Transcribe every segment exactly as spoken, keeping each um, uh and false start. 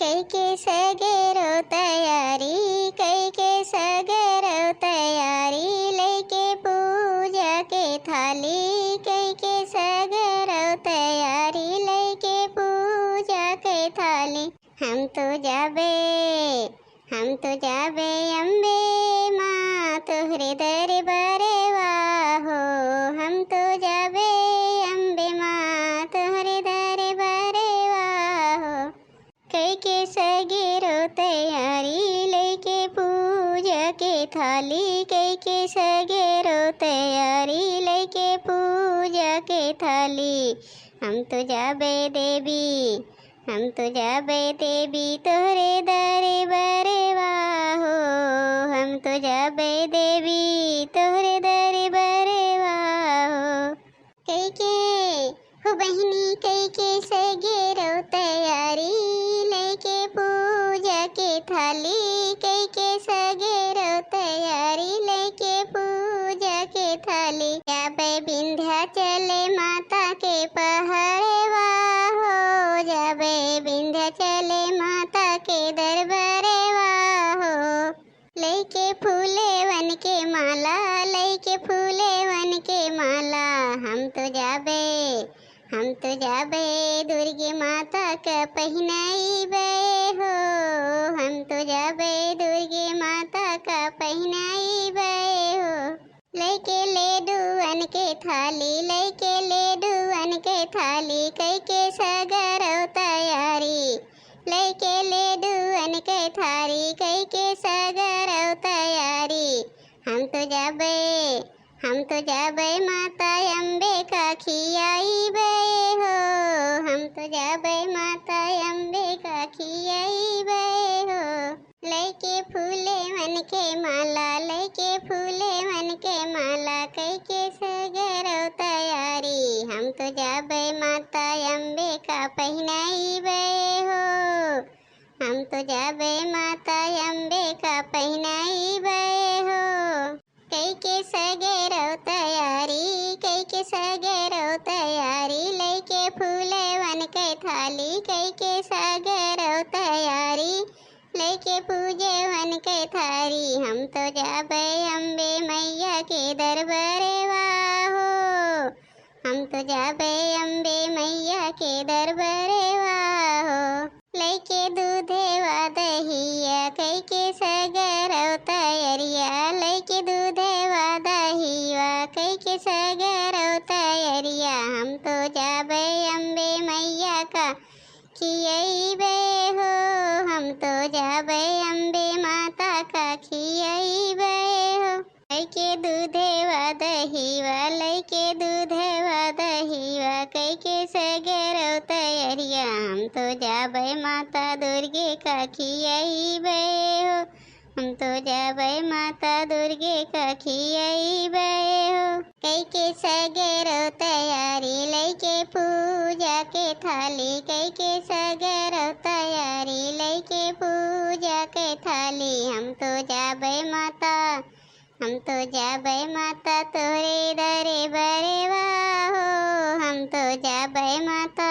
कइके सगरो तैयारी, कइके सगरो तैयारी, लइके पूजा के थाली, कइके सगरो तैयारी, लइके पूजा के थाली। हम तो जाबे, हम तो जाबे अम्बे माँ तोहरे दरबारवा हो, हम तो जाबे अम्बे माँ तोहरे दरबारवा हो। कइके सगरो तैयारी लइके पूजा के थाली, कइके सगरो तैयारी लइके पूजा के थाली। हम तो जाबे देवी, हम तो जाबे देवी तोहरे दरबारवा हो, हम तो जाबे देवी तोहरे दरबारवा हो। कइके हो बहिनी, कइके सगरो तैयारी, लइके पूजा के थाली, कइके सगरो तैयारी, लइके पूजा के थाली। जाबे विंध्याचल माता के पहाड़वा हो, जाबे विंध्याचल माता के दरबारवा हो। लइके फूलेवन के माला, लइके फूलेवन के माला, हम तो जाबे, हम तो जाबे दुर्गे माता का पहिनाइबे हो, हम तो जाबे दुर्गे माता का पहिनाइबे हो। लइके लेडुअन के थाली, लइके लेडुअन के थाली, कइके सगरो तैयारी, लइके लेडुअन के थाली, कइके सगरो तैयारी। हम तो जाबे, हम तो जाबे माता अम्बे का खियाइबे हो, हम तो जाबे माता अम्बे का खियाइबे हो। लइके फूलेवन के माला, लइके फूलेवन के माला, कइके सगरो तैयारी। हम तो जाबे माता अम्बे का पहिनाइबे हो, हम तो जाबे माता अम्बे का पहिनाइबे हो। कइके सगरो तैयारी, कइके सगरो तैयारी, लइके फूलेवन के थाली, कइके सगरो तैयारी, लइके पूजेवन के थारी। हम तो जाबे अम्बे मइया के दरबारवा हो, हम तो जाबे अम्बे मइया के दरबारवा हो। लइके दूधवा दहिया, कइके सगरो तैयारिया, लइके दूधवा दहिया, कइके सगरो तैयारिया। हम तो जाबे अम्बे मइया का खियइबे हो, हम तो जाबे अम्बे माता का खियइबे हो। लइके दूधवा दहिवा, लइके दूधवा दहिवा, कइके सगरो तैयारिया। हम तो जाबे माता दुर्गे का खियइबे हो, हम तो जाबे माता दुर्गे का खियइबे हो। कइके सगरो तैयारी लइके पूजा के थाली, कइके सगरो तैयारी लइके पूजा के थाली। हम तो जाबे माता, हम तो जाबे माता तोहरे दरबारवा हो, हम तो जाबे माता।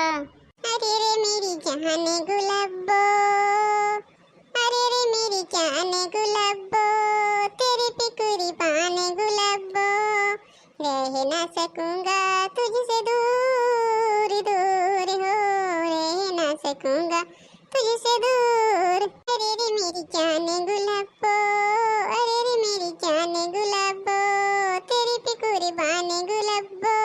अरे रे मेरी जान गुलाबो, अरे रे मेरी जान गुलाबो, तेरी भी कुर्बान गुलाबो, रह ना सकूंगा तुझसे दूर, दूर हो, रह ना सकूंगा तुझसे दूर। अरे रे मेरी जान गुलाबो, अरे रे मेरी जान गुलाबो, तेरी भी कुर्बान गुलाबो,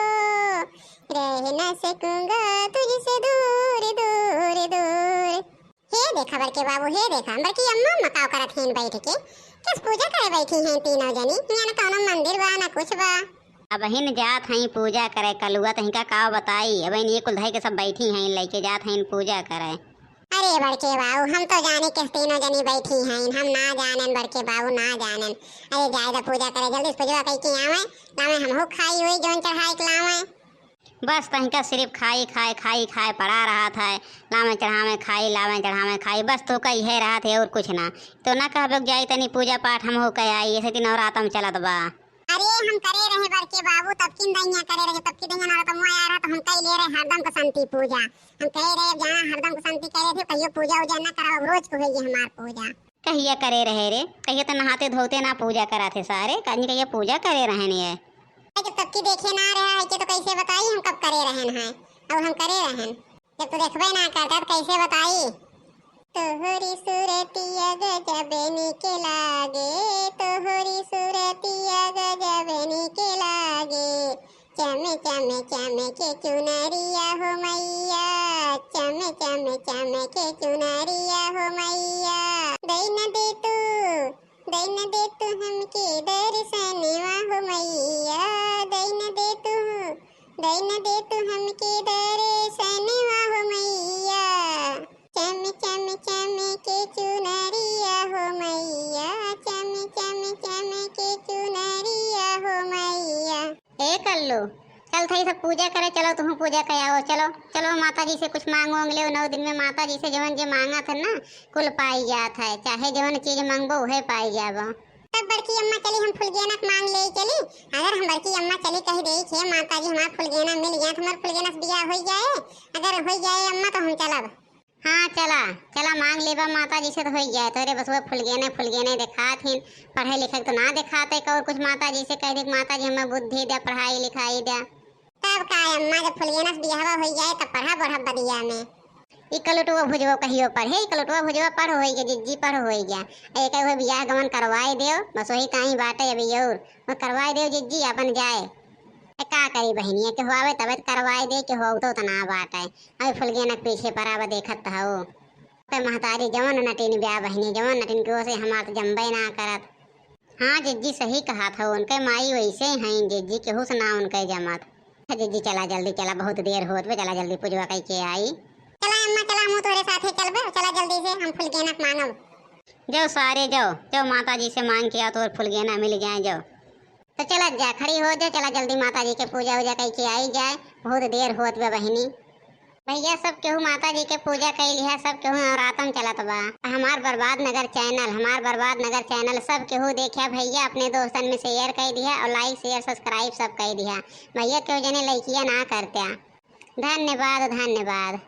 रह ना सकूंगा तुझसे दूर, दूर, दूर। हे देखा बड़के बाबू, हे देखा, बड़की अम्मा, अम्मा काव करत हैं बैठ के? कस पूजा करे बैठी हैं तीनों जनी? यहाँ ना कौनो मंदिर बा, ना कुछ बा। अबहिन जात हईं पूजा करे, कलुआ तहिका काव बताई। अबहिन ये कुल धई के सब बैठी हैं, लइके जात हईं पूजा करे। अरे बड़के बाबू, हम तो जाने के तीनों जनी बैठी हैं, हम ना जानन बड़के बाबू, ना जानन। अरे जाए दा पूजा करे, जल्दी से पूजवा कइके आवे, लावे हमहू खाई हुई जौन चढ़ाए के लावे। बस तहिका सिर्फ खाई खाए, खाई खाए पड़ा रहत है, लावे चढ़ावे खाई, लावे चढ़ावे खाई, बस तोहका इहे रहत है और कुछ ना। तो ना कहबे कि जाई तनी पूजा पाठ हमहू कै आई, ऐसे दिन नवरातम चलत बा। अरे हम करे रहे बड़के बाबू, तब किन दइया करे रहे, तब की दइया ना तो मुआ आ रहा तो हम कई ले रहे हरदम को शांति पूजा। हम कहे रहे अब जाना हरदम को शांति करे थे, कहियो पूजा उजा ना कराओ, रोज को होइए हमार पूजा। कहिया करे रहे रे, कहियो तो नहाते धोते ना पूजा करा थे सारे, काजनी कहिया पूजा करे रहन ये। जब तब की देखे ना रहा है कि तो कैसे बताई हम कब करे रहन है, और हम करे रहन। जब तू देखबे ना करता तो कैसे बताई? तोहरी सूरतिया गजब निक लागे, तोहरी सूरतिया गजब निक लागे। चम चम चम के चुनरिया हो मैया, चम चम चम के चुनरिया हो मैया। दैन दे तू, दैन दे तू हमके दर्शनवा हो मैया, दैन दे तू, दैन दे तू हमके दर्शनवा हो मैया। चम चम चम के चुनरिया हो मैया, चम चम चम के चुनरिया हो मैया। ए कल्लू, चल थई सब पूजा करे, चलो तुहूँ पूजा कर आओ, चलो, चलो माता जी से कुछ मांग वांग ले, नौ दिन में माता जी से जवन जे मांगा था ना, कुल पाई जात है, चाहे जवन चीज मांगबो उहे पाई जाबो। तब बड़की अम्मा चली हम फुलगेना के मांग ले चली, अगर हम बड़की अम्मा चली कह दे कि माता जी हमार फुलगेना मिल जाए, हमार फुलगेना से बियाह हो जाए, अगर हो जाए अम्मा तो हम चलब। हाँ चला, चला मांग लेबा माता जी से तो हो जाए, तोरे बस वो फुलगेने फुलगेने देखात हिन, पढ़े लिखे के तो ना देखात है, और कुछ माता जी से कह दे कि माता जी हमें बुद्धि दे, पढ़ाई लिखाई दे। तब का अम्मा, जब फुलगेना से बियाहवा हो जाए तब पढ़ा बढ़ब बदिया में। ई कलुटुआ भुजवा कहियो पढ़े, ई कलुटुआ भुजवा पढ़ होई गया, जिज्जी पढ़ होई गया। एक वो बियाह गमन करवाए देव, बस वही ताई बाटे अभी और। वो करवाए देव जिज्जी, अपन जाए। ए, का करी बहिनिया, के हुआवे तबे त करवाए दे, के हुआ तो तना बाटे। अबे फुलगेना के पीछे पराब देखत हऊ। पे महतारी जवन नटिन ब्याह बहिनी, जवन नटिन के ओसे हमार त जम्बे ना करत। हाँ जिज्जी सही कहा था, उनके माई वैसे ही हैं जिज्जी, केहू से ना उनके जमत। अच्छा जिज्जी चला जल्दी चला, बहुत देर होत बे, चला जल्दी पूजवा कई के आई। चला अम्मा चला, हम तोरे साथे चलबे, चला जल्दी से हम फुलगेना के मांगब। जाओ सारे जाओ, जाओ माता जी से मांग के आओ, तोर फुलगेना मिल जाए जाओ। तो चला जा, खड़ी हो जा, चला जल्दी माता जी के पूजा उजा कई के आई जाए, बहुत देर होत बे बहिनी। भैया सब केहू माता जी के पूजा कई लिहा, सब केहू नवरातम चलत बा। हमार बर्बाद नगर चैनल, हमार बर्बाद नगर चैनल सब केहू देखिया भैया, अपने दोस्तन में शेयर कई दिहा और लाइक शेयर सब्सक्राइब सब कई दिहा। भैया केहू जने लइकिया ना करत्या। धन्यवाद धन्यवाद।